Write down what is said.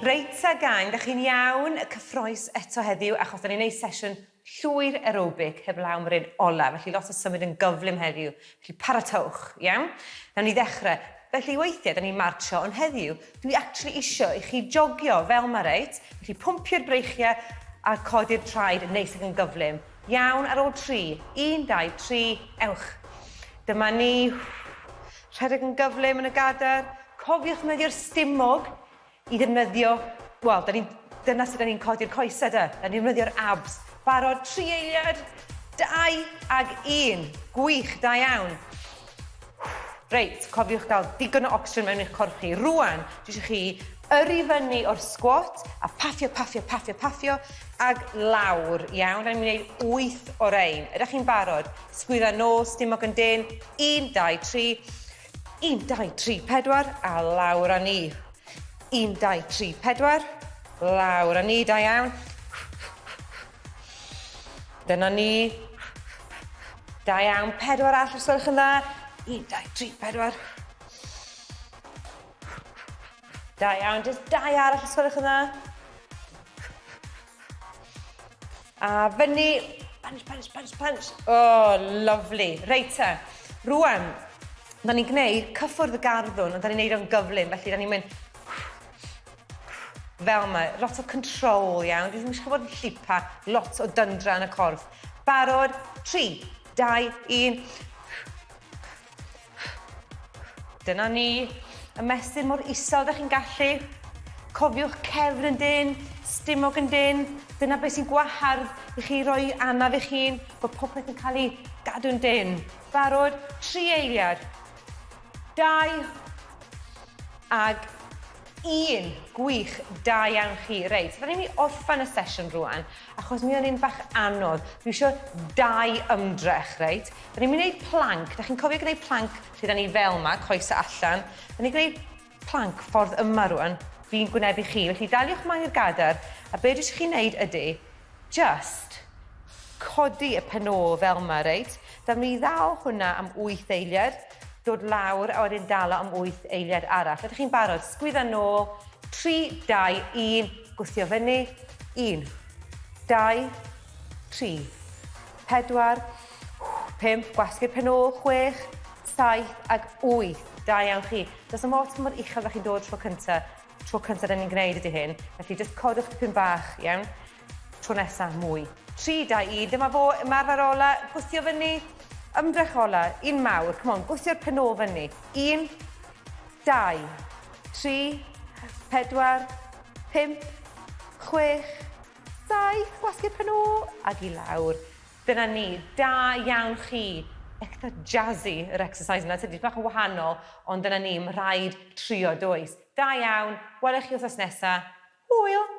Reit ta gang, da chi'n iawn? Cyffroes eto heddiw achos da ni'n neud sesiwn llwyr aerobic heblaw am yr un ola, felly lot o symud yn gyflym heddiw, felly paratowch, iawn? Nawn ni ddechrau. Felly weithiau da ni'n martsio, ond heddiw dwi actually isio i chi jogio fel ma reit, felly pwmpio'r breichiau a codi'r traed yn neis ac yn gyflym. Iawn, ar ôl tri, un, dau, tri, ewch. Dyma ni, rhedeg yn gyflym yn y gadair, Cofiwch ddefnyddio'r stumog i ddefnyddio, wel, da ni'n, dyna sut da ni'n codi'r coesau da. Da ni'n defnyddio'r abs. Barod, tri eiliad, dau ag un. Gwych, da iawn. Reit, cofiwch gael digon o ocsigen mewn i'ch corff chi. Rwan, dwi eisiau chi yrru fyny o'r squat a paffio, paffio, paffio, paffio ag lawr. Iawn, da ni'n mynd i wneud wyth o rein. Ydych chi'n barod? Sgwydda nôl, stumog yn dyn. Un, dau, tri. 1, 2, 3, 4, a lawr â ni. 1, 2, 3, 4, lawr â ni, da iawn. Dyna ni. Da iawn, pedwar all os gwelwch yn dda. 1, 2, 3, 4. Da iawn, jyst dau arall os gwelwch yn dda. A fyny, punch, punch, punch, punch. Oh, lovely. Reit te. Rwan, da ni'n gwneud cyffwrdd y garddwn, ond da ni'n neud o'n gyflym, felly da ni'n mynd fel yma. Lot o control, iawn. Dwi ddim eisiau bod yn llipa, lot o dyndra yn y corff. Barod, 3, 2, 1. Dyna ni. Ymestyn mor isel da chi'n gallu. Cofiwch cefn yn dyn, stumog yn dyn. Dyna beth sy'n gwahardd i chi roi anaf i'ch hun, bod popeth yn cael ei gadw'n dyn. Barod, tri eiliad. Dau, ag un. Gwych, da iawn chi. Reit, so da ni'n mynd i orffen y sesiwn rwan, achos mi o'n un bach anodd. Dwi eisiau dau ymdrech, reit? Da ni'n mynd i wneud plank. Da chi'n cofio gwneud plank lle da ni fel yma, coesau allan. Da ni'n gwneud plank ffordd yma rwan. Fi'n gwynebu chi. Felly daliwch mlaen i'r gadair, a be dwi eisiau chi wneud ydy, just codi y pen ôl fel yma, reit? Da mi ddal hwnna am 8 eiliad, dod lawr a wedyn dal o am 8 eiliad arall. Ydych chi'n barod? Sgwydda nôl, 3, 2, 1, gwthio fyny, 1, 2, 3, 4, 5, gwasgu'r pen ôl, 6, 7 ag 8. Da iawn chi. Does dim ots mor uchel da chi'n dod tro cynta. Tro cynta da ni'n gwneud ydy hyn. Felly jyst codwch tipyn bach, iawn? Tro nesa, mwy. 3, 2, 1, dyma fo, ymarfer ola, gwthio fyny, ymdrech ola, un mawr, come on, gwthio'r pen ôl fyny. 1, 2, 3, 4, 5, 6, 7, gwasgu'r pen ôl, ag i lawr. Dyna ni, da iawn chi. Eitha jazzy yr exercise yna, tydi, bach yn wahanol, ond dyna ni, mae rhaid trio does. Da iawn, welech chi wythnos nesa. Hwyl!